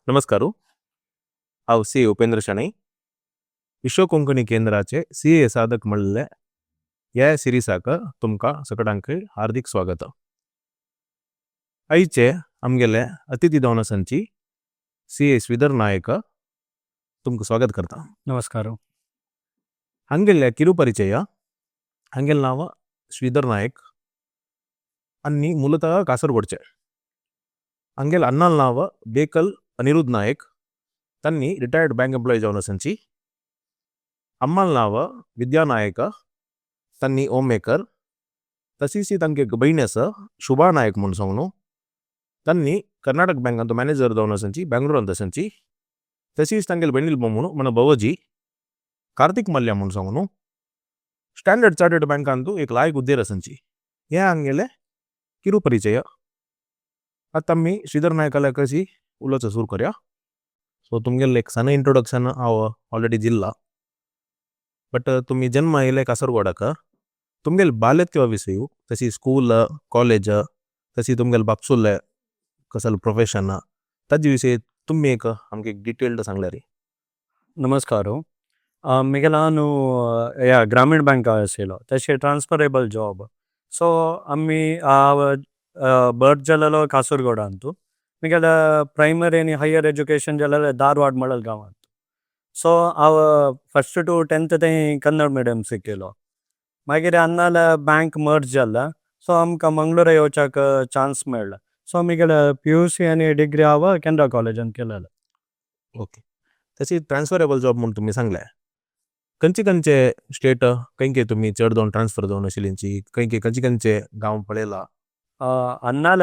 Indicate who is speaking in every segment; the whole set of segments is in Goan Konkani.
Speaker 1: नमस्कार, हांव सी उपेंद्र शणै। विश्व कोंकणी केंद्राचे सी ए साधक म्हणले ह्या सिरीसाक तुमकां सकडांक हार्दिक स्वागत। आयचे आमगेले अतिथी जावन आसांची सी ए श्रीधर नायक, तुमकां स्वागत करता।
Speaker 2: नमस्कार।
Speaker 1: हांगेले किरू परिचय। हांगेले नाव श्रीधर नायक आनी मूलतः कासरगोडचे। हांगेले अन्नाल नाव बेकल अनिरुद्ध नायक, तन्नी रिटायर्ड बैंक एम्प्लॉय जावन आसांची। अम्माल नाव विद्या नायक, तन्नी होम मेकर। तसीसी तंके बहीण आसा शुभा नायक म्हूण सांगनू, तन्नी कर्नाटक बैंक अंतु मैनेजर जावन आसांची, बेंगळूर अंत आसांची। तसीस तंगेल बहीणील बम्मूनु मन बवजी कार्तिक मल्य म्हूण सांगनू, स्टैंडर्ड चार्टर्ड बैंक अंतु एक लायक उद्देर आसांची। ये हांगेले किरू परिचय। आतां श्रीधर नायक आले उलोचा सुरू करया। सो तुमगेले एक सन्न इंट्रोडक्शन हांव ऑलरेडी दिल्ला, बट तुम्ही जन्म आयले कासरगोडाक, तुमगेले बाल्यत्व विषय, तसी स्कूल, कॉलेज, तसी तुमगेले बापसुले कसल प्रोफेशन, तजी विषय तुम्ही एक आमके डिटेल्ड सांगले।
Speaker 2: नमस्कार। मिगेल आनु या ग्रामीण बैंक आसिलो, तसी ट्रांसफरेबल जॉब। सो अम्मी बर्थ जलालो कासरगोड अंतु, मिगेल प्राइमरी अनि हिघर एजुकेशन जलालो धारवाड मडल गांव अंतु। सो आव फर्स्ट टू 10th ते कन्नड मीडियम सिक्किलो। मगिर अन्नाल बैंक मेर्ज जल्ला, सो अम्का मंगलूर योचाक चान्स मेल। सो मिगेल पी.यू.सी अनि देग्री आव केनरा चोल्लेगे अंत केलाल।
Speaker 1: ओके। तसी ट्रांसफरेबल जॉब मुन तुम्ही सांगले। कंचे कंचे स्टेट कंके तुम्ही चढ़ दोन ट्रांसफर दोन अशिलिंची, कंके कंचे कंचे गांव पडेला?
Speaker 2: अन्नाल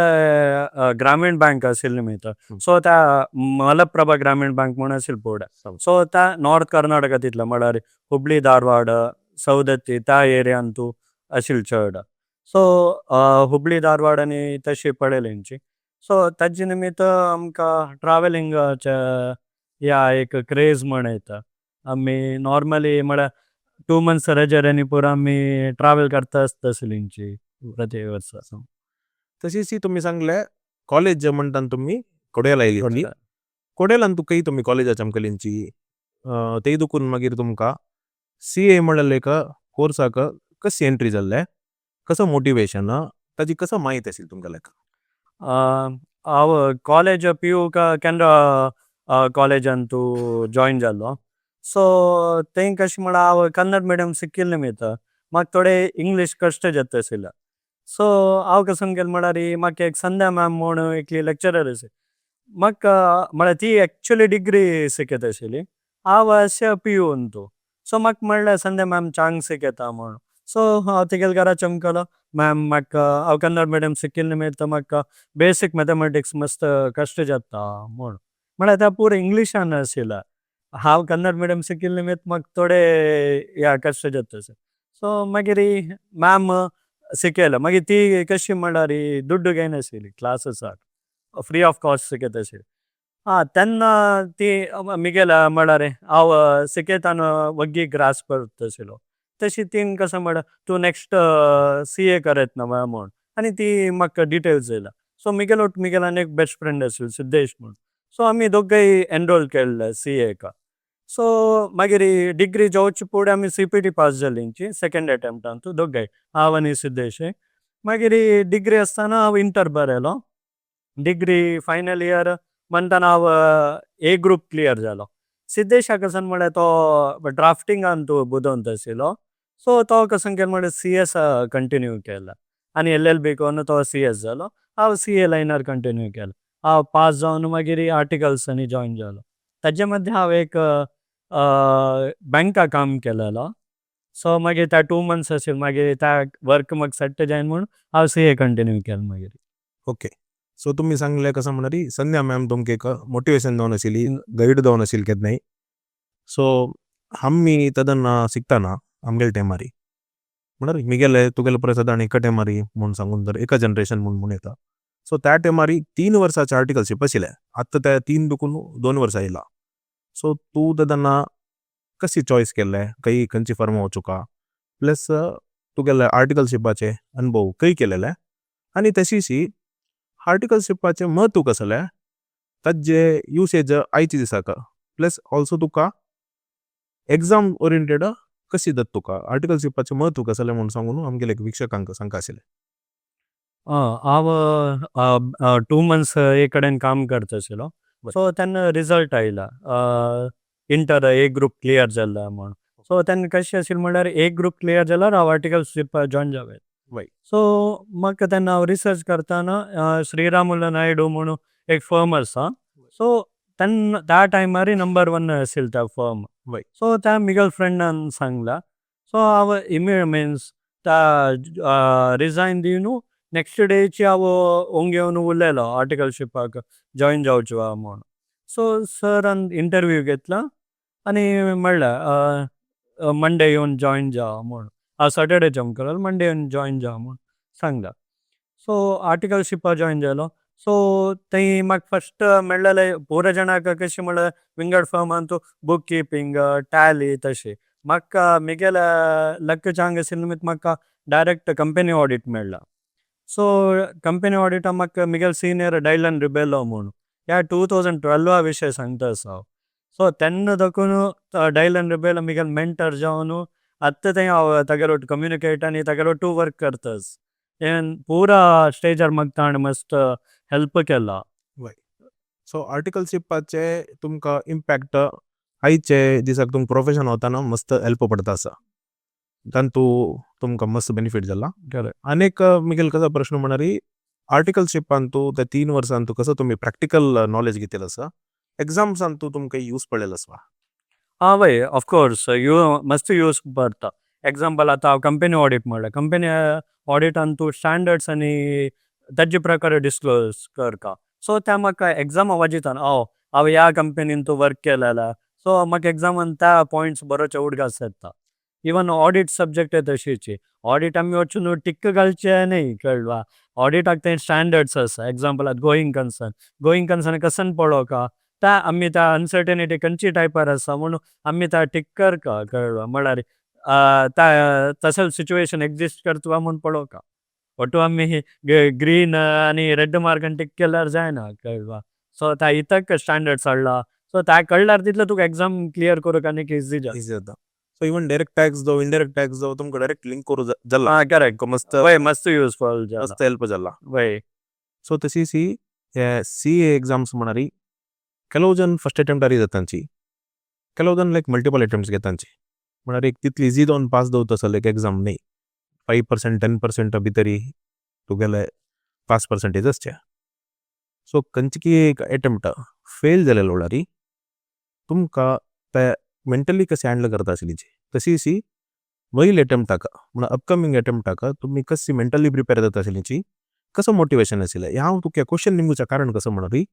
Speaker 2: ग्रामीण बैंक असिल निमित्त। सो ता मलप्रभा ग्रामीण बैंक मुन असिल पोडा। सो ता नॉर्थ कर्नाटक तितला मलारी हुब्ली धारवाड सौदत्ती ता एरिया अंतु असिल चढ़। सो हुब्ली धारवाड अनि तसी पडेलिंची। सो तजी निमित्त अम्का ट्रैवेलिंग या एक क्रज़ मनेता। अम्मी नोर्मल्ल्य् मला 2 मोन्थ्स् रजरनि पुर अम्मी त्रवेल् करता अस्तसिलिंची प्रति वर्ष।
Speaker 1: तसी सी तुम्ही सांगले चोल्लेगे मंतन तुम्ही कोडेल आयली। कोडेल अंतु कई तुम्ही चोल्लेगे अचमकलिंची, तेईदुकुन मगिर तुम्का च मडल एक कोर्स आक कसी एंट्री जल्ले, कसा मोटिवेशन, तजी कसा माहित असिल तुमका लेक?
Speaker 2: आव चोल्लेगे पी.यू. का केनरा चोल्लेगे अंतु जोइन् जल्लो। सो तेईं कसी मला आव कन्नड मेदिअम् सिक्किल निमित्त, मक तोडे इंग्लिश कष्ट जत्ते सिल। सो आव कसंगेल मलारी मक एक संध्या मैम मोनु एकली लेक्चुरेर असिल। मक मला ती अच्तुअल्ल्य् देग्री सिक्केते सिलि। आव अस्या पी.यू. अंतु। सो मक मला संध्या मैम चांग सिक्केता मोनु। सो आव तिकेल घर चमकलो, मैम मक आव कन्नड मेदिअम् सिक्किल निमित्त मक बसिच् मथेमतिच्स् मस्त कष्ट जत्ता मोनु। मला ता पूरे इंग्लिश आन सिल। आव कन्नड मेदिअम् सिक्किल निमित्त मक तोडे या कष्ट जत्ते सिल। सो मगिरि मैम सिक्केल, मगि ती कसी मलारी दुद्दु गैन सिलि, क्लस्सेस् आक। फ्री ओफ् चोस्त् सिक्केते सिलि। तेन्न ती मिगेल मलारी आव सिक्केतन वग्गि ग्रस्प् करते सिलो। तेसि तीन कस मल, तु नेक्स्त् च करेत न मय मोनु। अनि ती मक देतैल्स् सिल। सो मिगेल उत मिगेल अनेक बेस्त् फ्रिएन्द् सिल, सिद्धेश मोनु। सो अमि दोग्गै एन्रोल् केल च का। सो मगिरि देग्री जोच् पुदे अमि च्pt पस्स् जलिन्चि, सेचोन्द् अत्तेम्प्त् अन्तु दोग्गै। आवनि सिद्धेशे। मगिरि देग्री अस्तन अव इन्तेर् बरेलो। देग्री फिनल् येअर्, मन्तन अव अ ग्रोउप् च्लेअर् जलो। सिद्धेश कसन् मले तो द्रफ्तिन्ग् अन्तु बुदोन्त सिलो। सो तो कसन् केल मले च्स् चोन्तिनुए केल। अनि ल्ल्ब् कोनो तो च्स् जलो। अव च लिनेर् चोन्तिनुए केल। अव पस्स् जवनु मगिरि अर्तिच्लेस् अनि जोइन् जलो। तज मध्य अव एक बन्क काम् केल लो। सो मगिरि त 2 मोन्थ्स् असिल्, मगिरि त वोर्क् मक् सेत् जैन् मोनु, अव च चोन्तिनुए केल मगिरि।
Speaker 1: ओकय्। सो तुम्हि सन्ग् ले कसन् मनरि, सन्ध्या मैम् तुम्के एक मोतिवतिओन् दवन सिलि, गुइदे दवन सिलि केत् नहि। सो हम्मि तदन सिक्त न, अम्गेल् तेमरि। मनरि, मिगेले, तुगेले प्रसदन एक तेमरि मुन् सन्गुन्दर्, एक गेनेरतिओन् मुन् मुनेत। सो त तेमरि 3 वर्स च अर्तिच्लेस् पसिले, अत्त त 3 दुकुनु 2 वर्स इल। सो तु तदन कसि छोइचे केले, कै कन्चि फर्म हो चुक, प्लुस् तुगेले अर्तिच्लेशिप् बचे, अन्बो कै केले ले। अनि तसि सि, अर्तिच्लेशिप् बचे म तु कसले, ताजे उसage आयची दिसाक प्लुस अल्सो तुका एक्साम ओरिएंटेड कसी दत तुका आर्टिकलशिप पाचे महत्व कसले मुन सांगुनु अम्गेले एक वीक्षकांक सांगासिले।
Speaker 2: आव 2 मोन्थ्स एकडेन काम करता सिलो। सो तेन रेसुल्त् आयला इंटर अ ग्रोउप च्लेअर् जल्ल मुन। सो तेन कसी असिल मुन अ ग्रोउप च्लेअर् जल्ल र आव आर्टिकलशिप जोइन् जवे। सो मक्क तेन आव रेसेअर्छ् करता न श्रीरमुल नैदु मुनु एक् फिर्म् अस। सो तेन थ तिमे मरि नुम्बेर् ओने असिल थ फिर्म्। सो थ मिगल् फ्रिएन्द् नन् सांगल। सो आव एमैल् मेअन्स् थ रेसिग्न् दिनु नेक्स्त् दय् छि आव ओन्गे ओनु उल्लेल आर्टिकलशिप जोइन् जव छुव मुन। सो सिर् अन् इन्तेर्विएव् गेत्ल अनि मल्ल मोन्दय् योन् जोइन् जव मुन। सतुर्दय् जुम्प् करल मोन्दय् योन् जोइन् जव मुन सांगल। सो आर्टिकलशिप जोइन् जलो। सो तै मक् फिर्स्त् मल्ल ले पूर जन क कसी मल्ल विन्गर्द् फिर्म् अन्तु बूक्कीपिन्ग्, तल्ल्य् तशे। मक्क मिगल् लक्क छन्ग सिल्मित् मक्क दिरेच्त् चोम्पन्य् औदित् मल्ल। सो चोम्पन्य् औदित् मक्क मिगल् सेनिओर् द्य्लन् रेबेल्लो मुन। य 2012 विशय् संगत सो। सो तेन्न दकुनु द्य्लन् रेबेल्लो मिगल् मेन्तोर् जवनु। अत्त तै तगरोत् चोम्मुनिचते अनि तगरोत् तो वोर्क् करतस्। एवन् पूर स्तगेर् मक् तन्द मस्त् हेल्प् केल।
Speaker 1: सो आर्टिकलशिप चे तुम्क इम्पच्त् है चे जिसक् तुम् प्रोफेस्सिओन् होत न मस्त् हेल्प् पड़ता स। तन्तु तुम्क मस्त् बेनेफित् जल। अनेक् मिगल् कस प्रश्न मनरि आर्टिकलशिप अन्तु ते 3 वर्ष अन्तु कस तुम्हि प्रच्तिचल् क्नोव्लेद्गे गितेल स। एक्सम्स् अन्तु तुम्क उसे पड़ेल स।
Speaker 2: हाँ भै, ओफ् चोउर्से, मस्त् उसे पड़ता। एक्सम्प्ले अत चोम्पन्य् औदित् मल्ल। चोम्पन्य् औदित् अन्तु स्तन्दर्द्स् अनि दज्जि प्रकर दिस्च्लोसे करक। सो तै मक्क एक्सम् अवजितन्, औ अव य चोम्पन्य् अन्तु वोर्क् केल। सो मक्क एक्सम् अन्त पोइन्त्स् बरो चौद् गस् सत्त। एवेन् औदित् सुब्जेच्त् है तशिचि। औदित् अम्मि वछुनु तिक्क गल्चे नहि करवा। औदित् अक्ते स्तन्दर्द्स् अस। एक्सम्प्ले अत गोइन्ग् चोन्चेर्न्। गोइन्ग् चोन्चेर्न् कसन पड़ोक। त अम्मि त उन्चेर्तैन्त्य् कन्चि त्य्पे अरस। अम्मि त तिक्क करक करवा। मलरि त तसल सितुअतिओन् एक्सिस्त् करतुव मुन् पड़ोक। वतु अम्मि ग्रीन् अनि red mark tikka Keller Jain करवा। सो त इतक् स्तन्दर्द्स् अल्ल। सो त कल्लर् दित्ल तुक् एक्सम् च्लेअर् करो कने कि एअस्य् जल।
Speaker 1: एअस्य् जल। सो एवेन् दिरेच्त् तग्स् दो, इन्दिरेच्त् तग्स् दो, तुम्को दिरेच्त् लिन्क् करो जल।
Speaker 2: हाँ, चोर्रेच्त्।
Speaker 1: मस्त
Speaker 2: वही, मस्त उसेफुल् जल।
Speaker 1: मस्त हेल्प् जल।
Speaker 2: वही।
Speaker 1: सो तसी सी, च एक्सम्स् मनरि, केलोजन् फिर्स्त् अत्तेम्प्त् अरि दतन्चि। केलोजन् लिके मुल्तिप्ले अत्तेम्प्त्स् गेतन्चि। मनरि तित्लि एअस्य् दोने पस्स् दो तसल एक् एक्सम् नहि। 5%, 10% अबितरि तुगेले पस्स् पेर्चेन्तगेस् चे। सो कन्चि कि एक् अत्तेम्प्त् फैल् जले लोदरि, तुम्क पे मेन्तल्ल्य् कसे हन्द्ले करता सिलिचि। तसी सी, वही अत्तेम्प्त् अक, मन उप्चोमिन्ग् अत्तेम्प्त् अक, तुम्हि कसी मेन्तल्ल्य् प्रेपरे दता सिलिचि, कस मोतिवतिओन् असिल। यहां तुक्या कुएस्तिओन् निम्गुच करन् कस मनरि,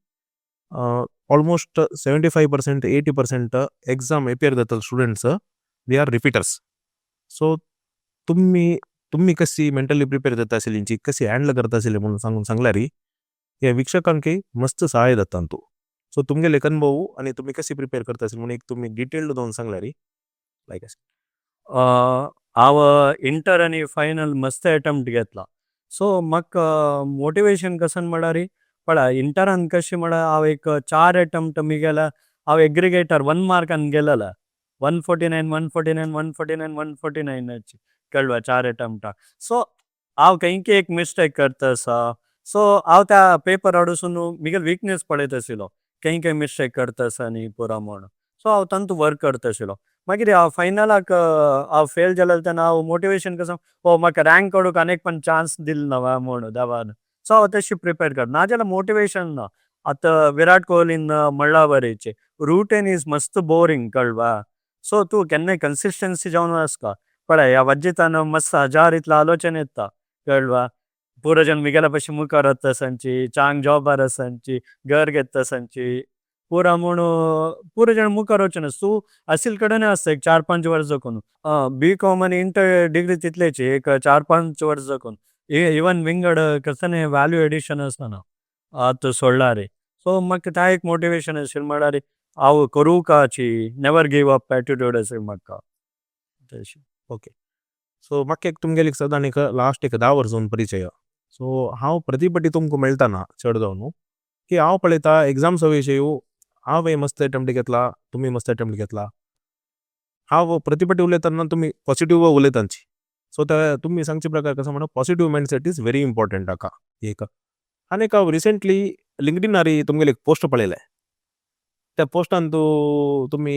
Speaker 1: almost 75%, 80% exam appear दतल् students, they are repeaters. So तुम्हि कसी मेन्तल्ल्य् प्रेपरे दता सिलिचि, कसी हन्द्ले करता सिलिचि, संगलरि, ये विक्षकान् के मस्त सहाय दतन्तु। सो तुम्हे लेखन् बहु, अनि तुम्हि कसी प्रेपरे करता सिलिचि, तुम्हि देतैलेद् दोने संगलरि, लिके अस्।
Speaker 2: आव इंटर् अनि फिनल् मस्त अत्तेम्प्त् गेतला। सो मक् मोतिवतिओन् कसन् मदरि, पद इंटर् अन् कसी मद आव एक् 4 अत्तेम्प्त् मिगेल, आव अग्ग्रेगतोर् 1 मार्क् अन् गेलल। 149, 149, 149, 149 कल्व 4 अत्तेम्प्त्। सो आव कहिंकि एक् मिस्तके करता सा। सो आव ता पपेर् अदुसुनु मिगेल वीक्नेस्स् पड़ेता सिलो। कहिंकि मिस्तके करता सा नि पुरा मोन। सो आव तन्तु वोर्क् करता सिलो। मगिरे आव फिनल् अक् आव फैल् जलल तन आव मोतिवतिओन् कसम्, ओ मक् रन्क् अदु कनेक् पन् छन्चे दिल् नव मोन दवन। सो आव तसि प्रेपरे कर। न जल मोतिवतिओन् न। अत विरत् कोह्लि न मल्ल बरेचे। रोउतिने इस् मस्त बोरिन्ग् कल्व। सो तु केन्ने चोन्सिस्तेन्च्य् जवनु अस्क। पद य वज्जितन मस्त हजर् इत्ल अलोचने इत्त। कल्व। पुर जन् मिगेल पसि मुकरत सन्चि, छन्ग् जोब् सन्चि, गर् गेत्त सन्चि। पुर मोनो, पुर जन् मुकरोचन। सो असिल् कडने अस्त एक् 4-5 वर्ज कोनु। भ्चोम् अनि इंटर् देग्री तित्लेचि एक् 4-5 वर्ज कोनु। एवेन् विन्गद् कसने वलुए अद्दितिओन् असन। अत सोल्लरे। सो मक् ता एक् मोतिवतिओन् असिल् मदरे। आव करु काचि, नेवेर् गिवे उप् अत्तितुदे असिल् मक्क।
Speaker 1: ओकय्। सो मक् एक् तुम्गे लिख सदानि क लस्त् एक् 10 वर्ज उन् परिचय। सो हाव् प्रतिपति तुम्को मिल्त न, छद् दवनु। की हांव पळयता एग्जाम्सा विशयी, हांव मस्त अटेम्प्ट घेतला, तुमी मस्त अटेम्प्ट घेतला। हांव प्रतिपटी उलयताना तुमी पॉजिटिव उलयतांची। सो तुमी सांगचे प्रकार कसो म्हणा, positive mindset is very important हाका एक। आनी एक हांव रिसेंटली लिंक्डइनारी तुमगेले एक पोस्ट पळयले, त्या पोस्टान तू तुमी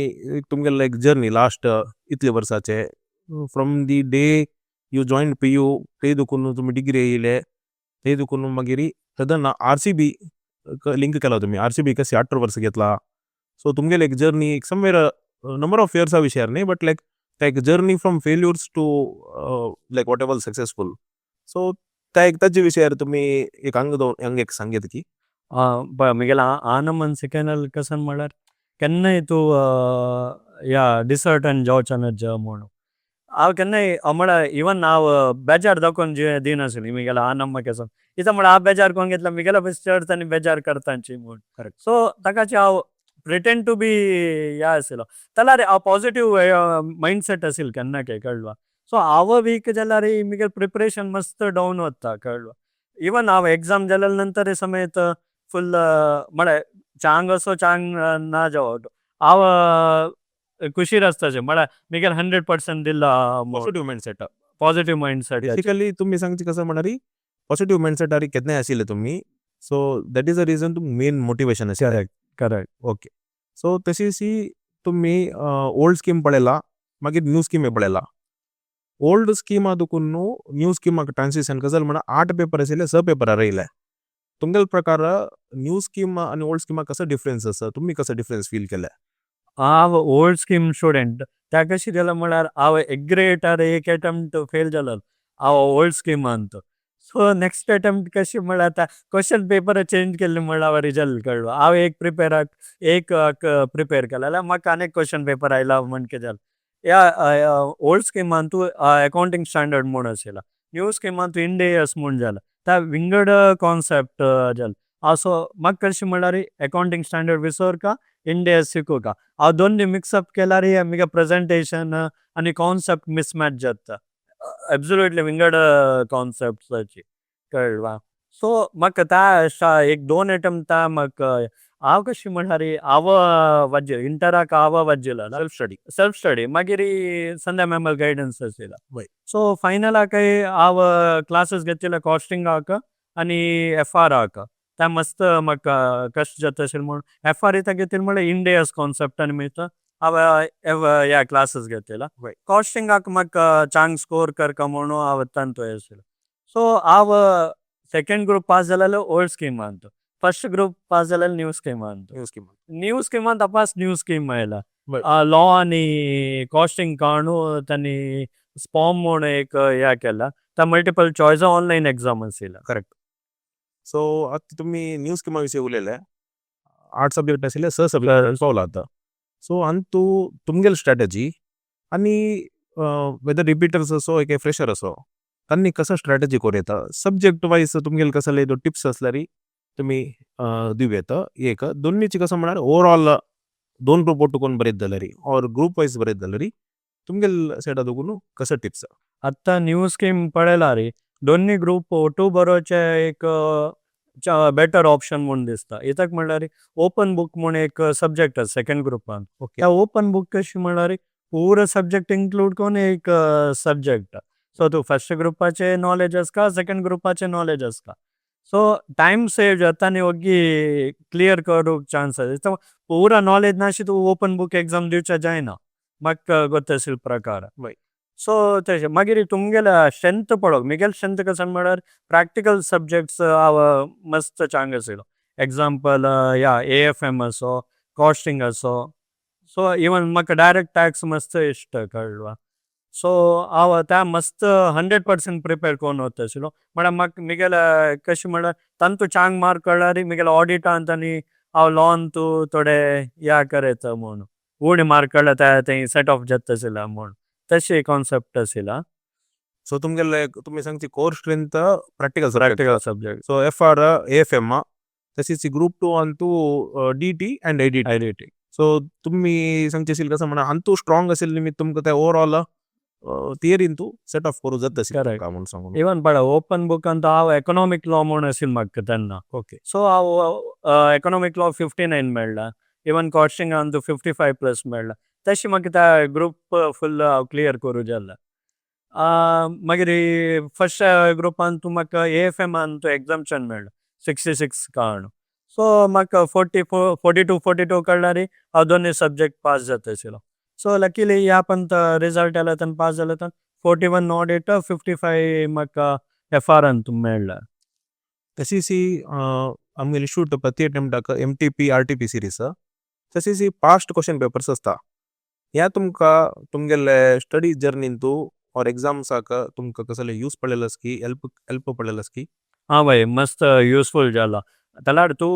Speaker 1: तुमगेले एक जर्नी लास्ट इतले वर्साचे, from the day you join PU ते दुकून तुमी डिग्री येयले ते दुकून मागीर सदन आर.सी.बी लिंक केला तुमी, आर.सी.बी कशी 8 वर्स घेतला। सो तुमगेले एक जर्नी एक समवेर नंबर ऑफ इयर्स विशयार न्ही, बट लायक एक journey from failures to like whatever successful. So त्या एक ताजे विशयार तुमी एक अंग दोन अंग एक सांगेत की
Speaker 2: पळय म्हगेले आनमन शिकयनाल कसन म्हळ्यार केन्नाय तूं या डिसर्टन जावचें न्हय म्हणून हांव केन्नाय म्हळ्यार इवन हांव बेजार दाखोवन दिनासली म्हगेले आनम्मा केसो इता म्हळ्यार हांव बेजार कोण घेतला म्हगेले बस चड आनी बेजार करतांची म्हूण। सो ताकाची हांव प्रिटेंड टू बी या आशिल्लो जाल्यार हांव पॉजिटीव माइंडसेट आशिल्लो केन्ना काय कळ्ळो। सो हांव वीक जाल्यार म्हगेलें प्रिपरेशन मस्त डावन वता कळ्ळो। इवन हांव एग्जाम जाल्या नंतर समेत फुल म्हळ्यार चांग असो चांग ना जावप, हांव खुशीर आसताचे म्हळ्यार म्हगेलें 100% दिला।
Speaker 1: Positive mindset,
Speaker 2: positive mindset.
Speaker 1: Basically तुमी सांगची कसं म्हणारी पॉजिटीव माइंडसेट आरी केन्नाय आशिल्ले तुमी, so that is a reason तुम मेन मोटिवेशन आशिल्लें।
Speaker 2: Correct, correct.
Speaker 1: Okay, सो तशीशी तुमी ओल्ड स्कीम पळयला, मागीर न्यू स्कीम पळयला। ओल्ड स्कीमा दुकून न्हू न्यू स्कीमाक ट्रांसिशन कसं म्हणा 8 पेपर आशिल्ले 6 पेपर रायले। तुमगेले प्रकार न्यू स्कीम आनी ओल्ड स्कीमा कसो डिफरन्स आसा, तुमी कसो डिफरन्स फील केले?
Speaker 2: हांव ओल्ड स्कीम स्टुडंट, त्या कशी जालें म्हळ्यार हांव एग्रेटार एक अटेम्प्ट फेल जालो हांव ओल्ड स्कीमांत। सो नेक्स्ट अटेम्प्ट कशी म्हळ्यार आतां क्वेश्चन पेपर चेंज केल्ले म्हळ्यार हांव रिजल्ट कळ्ळो। हांव एक प्रिपेराक एक प्रिपेर केला जाल्यार म्हाका आनी क्वेश्चन पेपर आयला म्हणके जालें। ह्या ओल्ड स्कीमान तूं अकाउंटींग स्टँडर्ड म्हूण आशिल्ला, न्यू स्कीमान तूं इंड एस म्हूण जाला, त्या विंगड कॉन्सेप्ट जाला। सो म्हाका कशें म्हळ्यार अकाउंटींग स्टँडर्ड विसरका इंड एस शिकोवका, हांव दोनूय मिक्सअप केल्यार म्हगे प्रेजेंटेशन आनी कॉन्सेप्ट मिसमॅच जाता, एब्सोल्युटली विंगड कॉन्सेप्ट कळ्ळा। सो म्हाका त्या एक दोन अटेम्प्ट म्हाका हांव कशें म्हळ्यार हांव वज्जिल इंटराक हांव वज्जिल
Speaker 1: सेल्फ स्टडी,
Speaker 2: सेल्फ स्टडी मागीर संध्या मॅमल गायडन्स आशिल्ला। सो फायनलाक हांव क्लासीस घेतिल्ले कॉस्टिंगाक आनी एफ आराक, त्या मस्त म्हाका कश्ट जाता आशिल्लें म्हूण एफ आर इत्याक घेतिल्लें म्हळ्यार इंड एस कॉन्सेप्ट आनी मेळटा हांव ह्या क्लासीस घेतिल्ला। कॉस्टिंगाक म्हाका चांग स्कोर करका म्हणून हांव तांतू आशिल्लो। सो हांव सेकेंड ग्रूप पास जालेलो ओल्ड स्कीमांत, फर्स्ट ग्रूप पास जालेलो न्यू स्कीमांत।
Speaker 1: न्यू स्कीम,
Speaker 2: न्यू स्कीमांत तपास न्यू स्कीम आयला लॉ आनी कॉस्टिंग काणू तांणी स्पॉम म्हूण एक ह्या केला, त्या मल्टिपल चॉयस ऑनलायन एग्जाम आशिल्ला।
Speaker 1: करेक्ट। सो आतां तुमी न्यू स्किमा विशयी उलयले, 8 सब्जेक्ट आशिल्ले 6 सब्जेक्ट पावला आतां। सो अंतू तुमगेली स्ट्रॅटजी आनी वेदर रिपीटर्स असो एक फ्रेशर असो तांणी कसो स्ट्रॅटजी करूं येता, सब्जेक्ट वायज तुमगेले कसले टिप्स आसल्यार तुमी दिवं येता। एक दोन्नीची कसो म्हळ्यार ओवरऑल दोन ग्रूप ಒಟ್ಟು कोण बरें जाल्यार ऑर ग्रूप वायज बरें जाल्यार तुमगेले सायडा दोगून कसो टिप्स?
Speaker 2: आतां न्यू स्कीम पळयला रे दोन्ही ग्रूप ಒಟ್ಟು बरोवचे एक बेटर ऑप्शन म्हूण दिसता। इत्याक म्हळ्यार ओपन बुक म्हूण एक सब्जेक्ट आसा सेकेंड ग्रुपान, त्या ओपन बुक कशी म्हळ्यार पुरो सब्जेक्ट इन्क्लूड करून एक सब्जेक्ट। सो तूं फर्स्ट ग्रुपाचे नॉलेज आसता, सेकेंड ग्रुपाचे नॉलेज आसता, सो टायम सेव जाता आनी ओगी क्लियर करूंक चान्स आसा। पुरा नॉलेज नाशी तूं ओपन बुक एग्जाम दिवचे जायना म्हाका गोत्ता आशिल्ले प्रकार। सो तशें मागीर तुमगेले स्ट्रेंथ पळोवंक, म्हगेले स्ट्रेंथ कशें म्हळ्यार प्रॅक्टिकल सब्जेक्ट्स हांव मस्त चांग आशिल्लो। एग्जाम्पल या ए एफ एम असो, कॉस्टिंग असो, सो इवन म्हाका डायरेक्ट टॅक्स मस्त इश्ट कळ्ळो। सो हांव त्या मस्त 100% प्रिपेर करून वता आशिल्लो। म्हळ्यार म्हाका म्हगेले कशें म्हळ्यार तांतू चांग मार्क कळ्ळ्यार म्हगेले ऑडिटांत आनी हांव लॉन तूं थोडे या करयता म्हूण उणे मार्क कळ्ळ्या ते सेट ऑफ जाता आशिल्ला म्हूण तशें कॉन्सेप्ट आशिल्ला।
Speaker 1: सो तुमगेले तुमी सांगची core strength practical subject,
Speaker 2: practical subject.
Speaker 1: So F R A F M तशीच group 2 Antu D T and I D T.
Speaker 2: I D T.
Speaker 1: So तुमी सांगचे आशिल्ले कसं म्हणा अंतू स्ट्रॉंग आशिल्ले निमित्त तुमकां ते ओवरऑल थियरीन तूं सेट ऑफ करूं जाता
Speaker 2: Correct.
Speaker 1: तुका म्हूण सांगून.
Speaker 2: इवन पळय ओपन बुक अंत हांव इकॉनॉमिक लॉ म्हूण आशिल्लें म्हाका तेन्ना. सो हांव इकॉनॉमिक लॉ 59 मेळ्ळा, इवन कॉस्टिंग अंत 55+ मेळ्ळा. तशी म्हाका त्या ग्रुप फुल हांव क्लियर करूं जाल्ला. मागीर फर्स्ट ग्रुपान तूं म्हाका ए एफ एम तूं एग्जम्पशन मेळ्ळा 66 काण. सो म्हाका 44, 42, 42 काडल्यार हांव दोनूय सब्जेक्ट पास जाता आशिल्लो. सो लकीली ह्या पंत रिजल्ट आयला तेन्ना पास जाले तेन्ना 41 ऑडिट, 55 म्हाका एफ आर अंतू मेळ्ळा.
Speaker 1: तशीसी आमगेली शूट प्रति अटेम्प्टाक M T P R T P series तशीसी past question papers अस्ता. या तुमका तुमगेले स्टोडी जोर्नेय तु और एग्जाम्स आक तुमका कसले उसे पडेलस्की, हेल्प पडेलस्की?
Speaker 2: हाँ भाई, मस्त उसेफुल जाला। तलार तू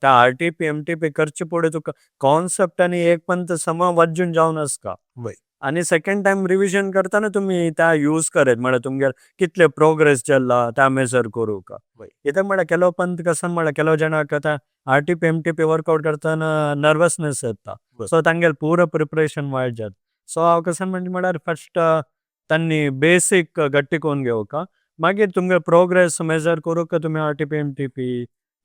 Speaker 2: ता R T P, M T P करची पडे तुका कान्सेप्ट आणि एक पंत सम वज्जुन जाऊन असका। आणि सेकंड टाइम रिविजन करता ना तुम्ही ता यूज करेत, मला तुमगेल कितले प्रोग्रेस जाला ता मेजर करू का। इते मला केलो पंत कसन मला केलो जना कथा R T P, M T P workout करता ना नर्वसनेस येता। सो तंगेल पूरा प्रेपरेशन वाईट जात। सो आव कसन म्हणजे मला फर्स्ट तन्नी बेसिक गट्टी कोण घेऊ का, मागे तुमगेल प्रोग्रेस मेजर करू का तुम्ही R T P, M T P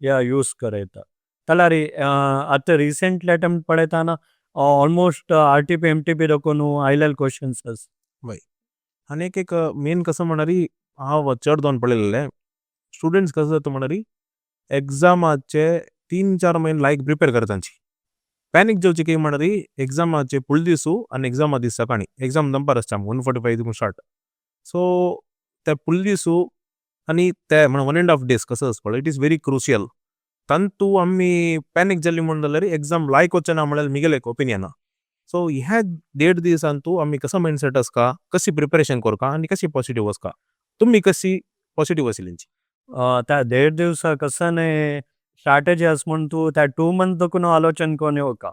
Speaker 2: या यूज करेता। तलारी अत्ते रिसेंटली अटेम्प्ट पड़ेता ना almost R T P, M T P रखोनु आईलेल क्वेश्चन्स अस।
Speaker 1: अने एक एक मैन कसम मनारी आव चर्ड दोन पड़ेले, स्टूडेंट्स कसम तो मनारी एग्जाम आचे 3-4 महीने लाइक प्रिपेयर करतांची। पैनिक जो चिके मनारी एग्जाम आचे पुल दिसु अने एग्जाम आदि सकाणी, एग्जाम नंबर अस्ताम 1:45 दुखुन स्टार्ट। सो ते पुल दिसु अने ते मना 1.5 डेज कसम पड़ेले, it is very crucial. तंतु अम्मी पैनिक जल्ली मुंडलरी एग्जाम लाइक होचना मनारी मिगेल एक ओपिनियन। सो यह 1.5 दिवस अंतु अम्मी कसम मिंडसेट अस्का, कसी प्रेपरेशन करका अने कसी पोसिटिवे अस्का। तुम्ही कसी पोसिटिवे असिलिंची?
Speaker 2: ता 1.5 दिवस कसने स्ट्रैटेजी अस मुंडतु, ता 2 मोंथ्स दुखुन आलोचन कोने होका।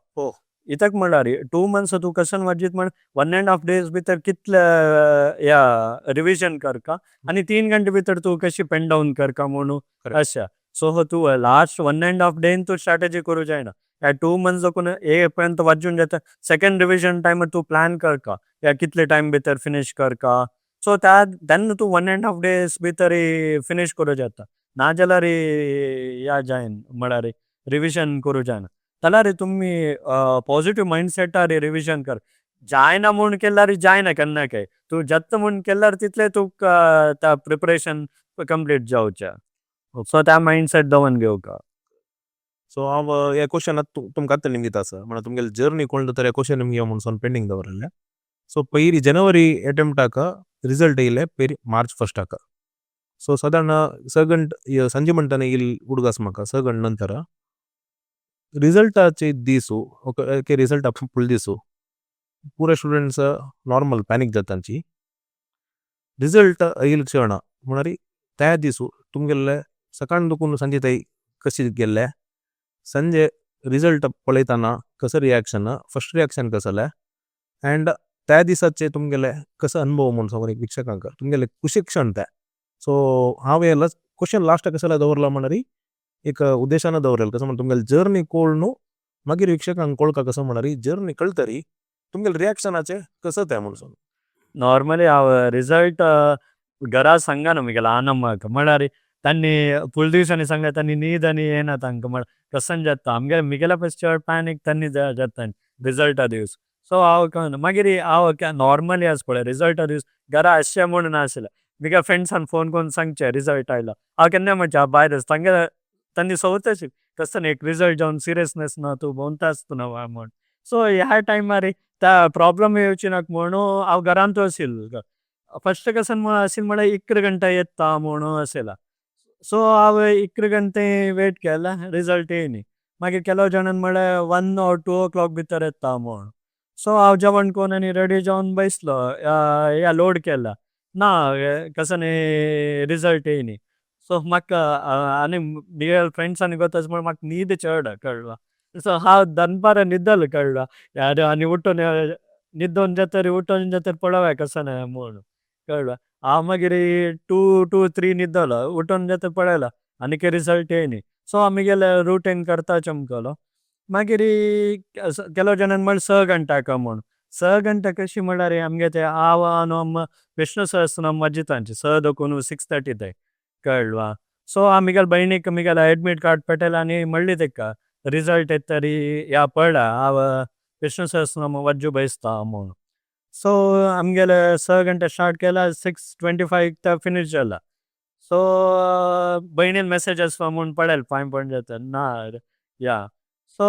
Speaker 2: इतक मनारी 2 मोंथ्स तु कसन वजित मन 1.5 डेज बितर कितले या रिविजन करका अने 3 घंटे बितर तु कसी पेन डाउन करका मुनु। अच्छा सो तु लास्ट 1.5 डे तु स्ट्रैटेजी करू जाएना। या 2 मोंथ्स दुखुन एक पेन तो वजुन जाता, सेकंड रिविजन टाइम तु प्लान करका या कितले टाइम बितर फिनिश करका। सो ता then तु 1.5 डेज बितर ही फिनिश करू जाता। ना जलारी या जाएन मनारी रिविजन करू जाएना। तलारी तुम्ही पोसिटिवे मिंडसेट आरी रिविजन कर। जाएना मुन केलारी जाएना करना के। तु जत्त मुन केलारी तितले तु ता प्रेपरेशन कंप्लीट जाओ चा। सो ता मिंडसेट दवन गयो का।
Speaker 1: सो आव ये क्वेश्चन तुम काते निमगी तासा। मना तुमगेल जोर्नेय कोल्ड तारे क्वेश्चन निमगी आमुन पेंडिंग दवरले। सो पहली जनवरी अटेम्प्ट आका रिजल्ट आईले पहली मार्च 1 आका। सो सदर्न सेकंड संजीमंटने इल उडगास मका सेकंड नंतर रिजल्ट आचे दीसु, ओके रिजल्ट आप फुल दीसु। पूरे स्टूडेंट्स नॉर्मल पैनिक जातांची। रिजल्ट आईल क्षण मुनारी तया दीसु तुमगेल सकान दुकुन संजीताई कसी गेले। संजे रिजल्ट पलेताना कस रेअक्तिओन, फर्स्ट रेअक्तिओन कसले। अंड तया दीसाचे तुमगेल कस अनुभव मुन विक्षकांक तुमगेल कुशी क्षण तया। सो हावे क्वेश्चन लस्त कसले दवरला मुनारी एक उदेशान दवरल कसम तुमगेल जोर्नेय कोल्ड नु मगिर विक्षकांक कोल्ड का कसम मुनारी जोर्नेय कल्तरी तुमगेल रेअक्तिओन आचे कस तया मुनसों।
Speaker 2: नॉर्मल्ल्य् आव रिजल्ट गरा संगा नु मिगेल आनम माका मुनारी तन्नी फुल दीसानी संगा तन्नी नीदानी एना तंक मुनारी कसम जाता मिगेल फर्स्ट पैनिक तन्नी जाता रिजल्ट आदीस। सो आव मगिरी आव नॉर्मल्ल्य् आस पड़े रिजल्ट आदीस गरा अश्या मुन नासिला मिगेल फ्रेंड्स अन फोने कोन संगचे रिजल्ट आईला आव केन्ने मुझा बाय दस तंगे तन्नी सोवते कसम एक रिजल्ट जाऊन सीरियोउसनेस ना तू बोंतास तू ना मुन। सो यह टाइम मारी ता प्रोब्लेम योचिनाक मुनो आव गरांतो असिल फर्स्ट कसम मुन असिल मुना 1 घंटा येता मुनो असिला। सो आव 1 घंटे वैट केला रिजल्ट येनी मगिर केलो जनन मुना 1 और 2 ओक्लोक बितर येता मुनो। सो आव जवन कोन अनि रेड्डी जाऊन बैसलो या लोअर्ड केला ना कसने रिजल्ट येनी। सो मक्का अनि मिगेल फ्रेंड्स अनि गोतास मुन मक्का नीद चढ़ करवा। सो हाव दन्पार निदल करवा यार अनि उठो निदों जातरी उठों जातरी पड़ावे कसने मुनो करवा। आव मगिरी 2-3 निदल उठों जातरी पड़ाला अनि के रिजल्ट येनी। सो आव मिगेल रूटीन करता चमकलो मगिरी केलो जनन मुन 6 घंटा का मुनो। 6 गंटे कशी म्हळ्यार आमगे ते आव आनु अम्म विष्णु सहस्त्रनाम वजितांची 6 दखून 6:30 तय कळवा। सो आमिगेल बैनिक मिगेल अद्मित् चर्द पेटेल आनि मल्ली तेक्क रेसुल्त् एत्तरि या पड़ा आव विष्णु सहस्त्रनाम वज्जु बैस्ता अम्मोनु। सो आमिगेल 6 गंटे स्तर्त् केल 6:25 त फिनिश् जल। सो बैनिन मेस्सगेस् अम्मोनु पड़ेल 5 पड़ेल ना यह। सो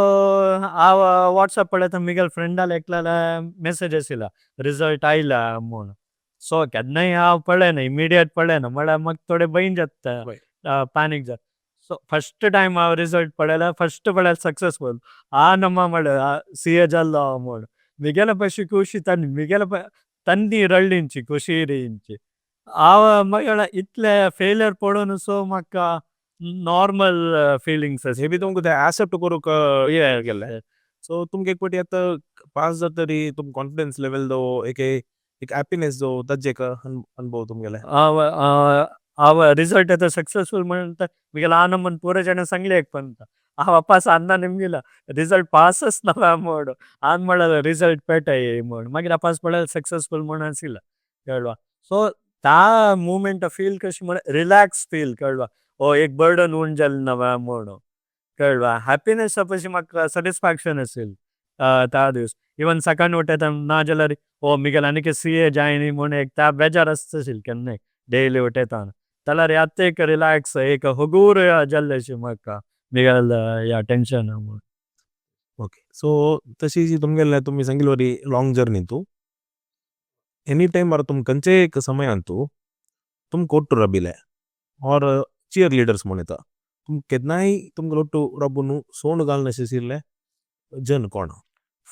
Speaker 2: आव व्हत्सप्प् पड़ेल मिगेल फ्रिएन्द् अल एक्लल मेस्सगेस् इल रेसुल्त् ऐल अम्मोनु। सो केद्न हि आव पड़ेल इम्मेदिअते पड़ेल मद मक् तोदे बैन् जत्त पनिच् जत्त। सो फिर्स्त् तिमे आव रेसुल्त् पड़ेल फिर्स्त् पड़ेल सुच्चेस्सफुल् आनम मद च जल अम्मोनु। मिगेल पशि कुशि तन्नि मिगेल तन्नि रल्लिन्चि कुशि रिन्चि। आव मगेल इत्ले फैलुरे पड़ोनु सो मक्क नोर्मल् फीलिन्ग्स् असि।
Speaker 1: हेबि तुन्ग् कुते अच्चेप्त् कोरुक् गेल्ल। सो तुन्ग् केक् पति अत्त पस्स् जत्तरि तुन्ग् चोन्फिदेन्चे लेवेल् दो एक हप्पिनेस्स् दो तज्जेक अन्बो तुन्ग् गेल।
Speaker 2: आव रेसुल्त् अत्त सुच्चेस्सफुल् मिगेल आनमन् पुर जन सन्ग्लि एक् पन्त। आव पस्स् अन्न निम्गिल रेसुल्त् पस्सेस् न अम्मोनु। आन् मद रेसुल्त् पेत अम्मोनु। मगिल पस्स् पड़ेल सुच्चेस्सफुल् मोन असिल। सो ता मोमेन्त् फील् कशि मोन रेलक्स् फील् करवा। ओ एक् बुर्देन् उन् जल् न अम्मोनु। करवा हप्पिनेस्स् अपसि मक्क सतिस्फच्तिओन् असिल। एवेन् सेचोन्द् उतेतम् न जलरि ओ मिगेल अनिके च जैनि मोन एक् ता बेजर् असिल केन्ने दैल्य् उतेतम्। तलरि अत्त एक् रेलक्स् एक् हुगुर् जल् असिल मक्क मिगेल य तेन्सिओन् अम्मोनु।
Speaker 1: ओकय् सो तसि जि तुन्ग् गेल तुमि सन्गिल्वरि लोन्ग् जोउर्नेय् तु। अन्य्तिमे अर तुन्ग् कन्छे एक् समय अन्तु तुन्ग् कोत्तु रबिले और् छीर्लेअदेर्स् मोनेत। तुन्ग् केद्नै तुन्ग् लोतु रबुनु सोनु गल् नेसेसिर्ले जन् कोन।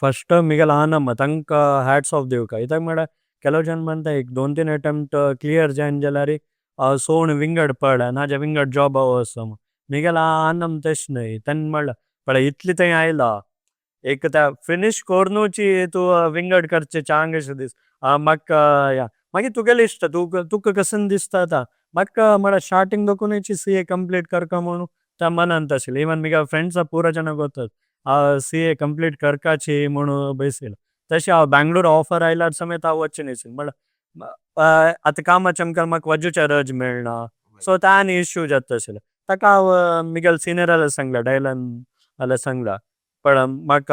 Speaker 2: फिर्स्त् मिगेल आनम तन्ग् हत्स् ओफ्फ् देउक। इतक् मद केलो जन् मन्त एक् दोन्-तीन् अत्तेम्प्त् च्लेअर् जैन् जलरि सोनु विन्गद् पद नज विन्गद् जोब् अवसम्। मिगेल आनम तस्ने तन् मद पद इत्लि तन्ग् ऐल। एक् त फिनिश् कोर्नु छि तु विन्गद् कर्चे छन्गे शदिस्। मक्क य मगि तुकेल् इस्थ तुक् कसन् दिस्थ त। मक्क मद स्तर्तिन्ग् दोकुने छि च चोम्प्लेते कर्क मोनु त मनन्त सिल। एवेन् मिगेल फ्रिएन्द्स् स पुर जन गोत च चोम्प्लेते कर्क छि मोनु बैसिल। तसि अव बन्गलोरे ओफ्फेर् ऐल समेत अवछिनि सिल। मद अत काम छम्कर् मक् वजु छ रज् मेल्न। सो तनि इस्सुए जत्त सिल। तक अव मिगेल सेनिओर् अल सन्ग्ल दय्लन् अल सन्ग्ल। पद मक्क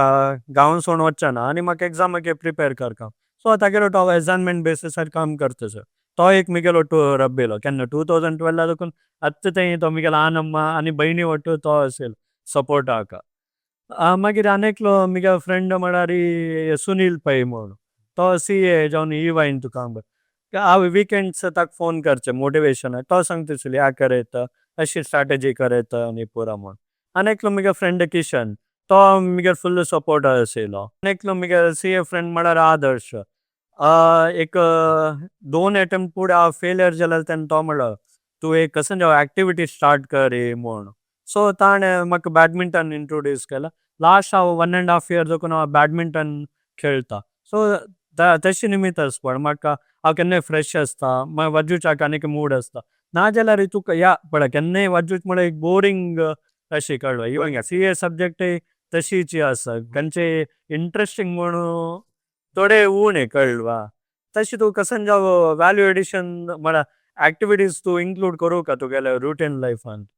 Speaker 2: गोव्न् सोनु वछन अनि मक् एक्सम् अके प्रेपरे कर्क। सो तकेरो तव अस्सिग्न्मेन्त् बसिस् अर् काम् कर्त सिल। तो एक् मिगेल ओत्तु रब्बेलो। केन्न २०१२ अदुकुन् अत्त तन्गि तो मिगेल आनम अनि बैनि ओत्तु तो सिल सुप्पोर्त् अक। मगि रनेक्लो मिगेल फ्रिएन्द् मदरि सुनिल् पै मोनु। तो च जौनि एविने तु काम् कर्त। अव वीकेन्द्स् तक् फोने कर्चे मोतिवतिओन्। तो सन्ग् तिसिल य करेत अशि स्त्रतेग्य् करेत अनि पुर मोनु। अनेक्लो मिगेल फ्रिएन्द् किशन्। तो मिगेल फुल्ल् सुप्पोर्त् असिल। अनेक्लो मिगेल च फ्रिएन्द् मदरि आदर्श। एक् दोने अत्तेम्प्त् पुर फैलुरे जलल् तन् तो मद। तु एक् कसन् जौ अच्तिवित्य् स्तर्त् करे मोनु। सो तने मक् बद्मिन्तोन् इन्त्रोदुचे केल। लस्त् अव १.५ येअर्स् दोकुन बद्मिन्तोन् खेल्त। सो तसि निमित अस्पद्। मक् अव केन्ने फ्रेश् अस्त। मक् वजु छक अनेक् मूद् अस्त। न जलरि तुक य पद केन्ने वजु छ् मद एक् बोरिन्ग् तसि कर्व। च सुब्जेच्त् तसि छि अस। कन्छे इन्तेरेस्तिन्ग् मोनु तोदे ऊने कर्व। तसि तु कसन् जौ वलुए अद्दितिओन् मद अच्तिवितिएस् तु इन्च्लुदे करो क तु केल रोउतिने लिफे अन्त।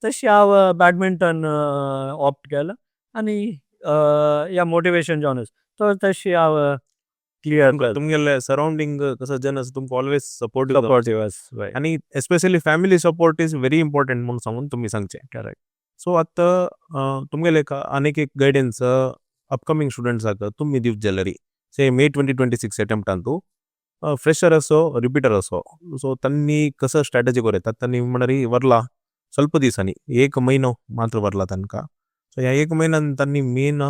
Speaker 2: तसि अव बद्मिन्तोन् ओप्त् केल। अनि य मोतिवतिओन् जौनस्। तो तसि अव च्लेअर्।
Speaker 1: तुन्गेले सुर्रोउन्दिन्ग् कस जनस् तुन्ग् अलवय्स् सुप्पोर्तिवे।
Speaker 2: सुप्पोर्तिवे अस्।
Speaker 1: अनि especially family support is very important मोनु सन्गुन् तुमि सन्ग्चे।
Speaker 2: छोर्रेच्त्।
Speaker 1: सो अत्त तुन्गेले क अनेक् एक् गुइदन्चे उप्चोमिन्ग् स्तुदेन्त्स् अक तुमि दिव् जलरि। सय् मय् २०२६ अत्तेम्प्त् अन्तु। फ्रेशेर् असो, रेपेअतेर् असो। सो तन्नि कस स्त्रतेग्य् कोरेत। तन्नि मनरि वर्ल सल्प दिसनि। एक् महिनो मन्त्र वर्ल तन्क। सो य एक् महिन तन्नि मैन्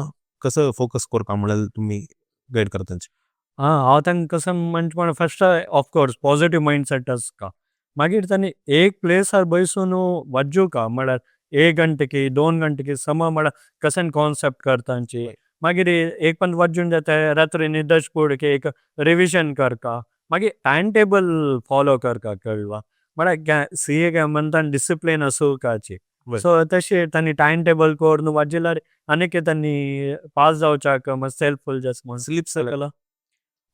Speaker 1: कस फोचुस् कोर् कमलल् तुमि गुइदे करतन्छि।
Speaker 2: आतन्ग् कसम् मन्त्मन first of course positive mindset अस्क। मगिर् तन्नि एक् प्लचे अर् बैसोनु वज्जु क मदर् एक् घन्ते कि, दोन घन्ते कि सम मदर् कसन् चोन्चेप्त् करतन्छि। मगिर् एक् पन्त् वज्जुन् जते रत्रि निदश् पुर् के एक् रेविसिओन् करक। मगिर् तिमेतब्ले फोल्लोव् करक करवा। मदर् च क मन्तन् दिस्चिप्लिने असो काछे। सो तशे तन्नि तिमेतब्ले कोर्नु वज्जिलरि अनेके तन्नि पस्स् जौ छक म सेल्फ् फुल्ल् जस्मन्।
Speaker 1: स्लीप् सकल।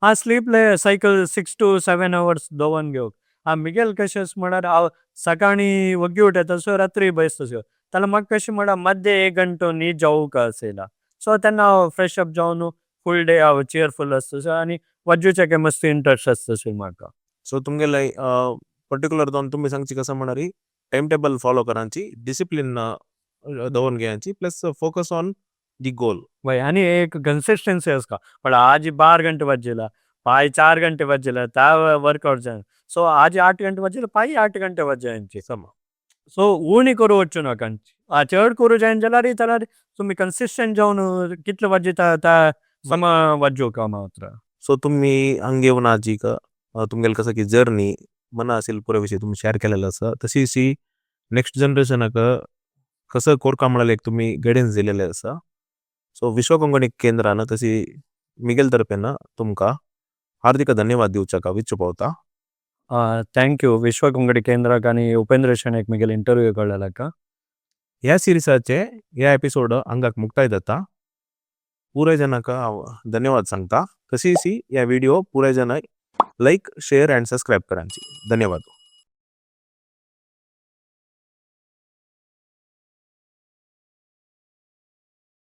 Speaker 2: हा sleep cycle 6 to 7 hours दवरून घेवक. हा मिगेल कशें म्हळ्यार हांव सकाळी वग्गी उठता, सो रात्री बैसतो. ताला म्हाका कशें म्हळ्यार मध्य एक घंटो न्हीद जावक आसयला. सो तेन्ना हांव फ्रेश अप जावन फुल डे हांव चियरफुल आसता. सो आनी वाजूच्या मस्त इंट्रस्ट आसता म्हाका.
Speaker 1: सो तुमगेले पर्टिक्युलर जावन तुमी सांगची कसं म्हणारी टाइम टेबल फॉलो करांची, डिसिप्लिन दवरून घेयांची, plus focus on the goal.
Speaker 2: वय, आनी एक कंसिस्टन्सी आसता. पण आज 12 घंटे वाजिला, पाय 4 घंटे वाजिला ता वर्कआउट जाय. सो आज 8 घंटे वाजिला, पाय 8 घंटे वाजायची.
Speaker 1: समा.
Speaker 2: सो उणी करू वच्चू नका. चड करू जाय जाल्यार जाल्यार तुमी कंसिस्टंट जावन कितले वाजिता ता समा वाजू का मात्र.
Speaker 1: सो तुम्ही हांग येवन आजीक तुमगेले कसं की जर्नी मना असेल पुरे विषय तुम्ही शेअर केलेलं असं, तशी नेक्स्ट जनरेशनाक कसं कोरका म्हणाले एक तुम्ही गायडन्स दिलेले असं. सो विश्व कोंकणी केंद्रानं तशी मिगेल तर्फेनं तुमका हार्दिक धन्यवाद दिवचा का विच्चू पावता.
Speaker 2: Thank you विश्व कोंकणी केंद्राक आनी उपेंद्र शेणेक मिगेल इंटरव्यू कळ्ळेलाका.
Speaker 1: ह्या सिरीसाचे ह्या एपिसोड हांगाक मुक्ताय जाता. पुराय जनाक हांव धन्यवाद सांगता. तशीच ह्या व्हिडिओ पुराय जनाक लाईक, शेअर अँड सबस्क्राईब करांची. धन्यवाद.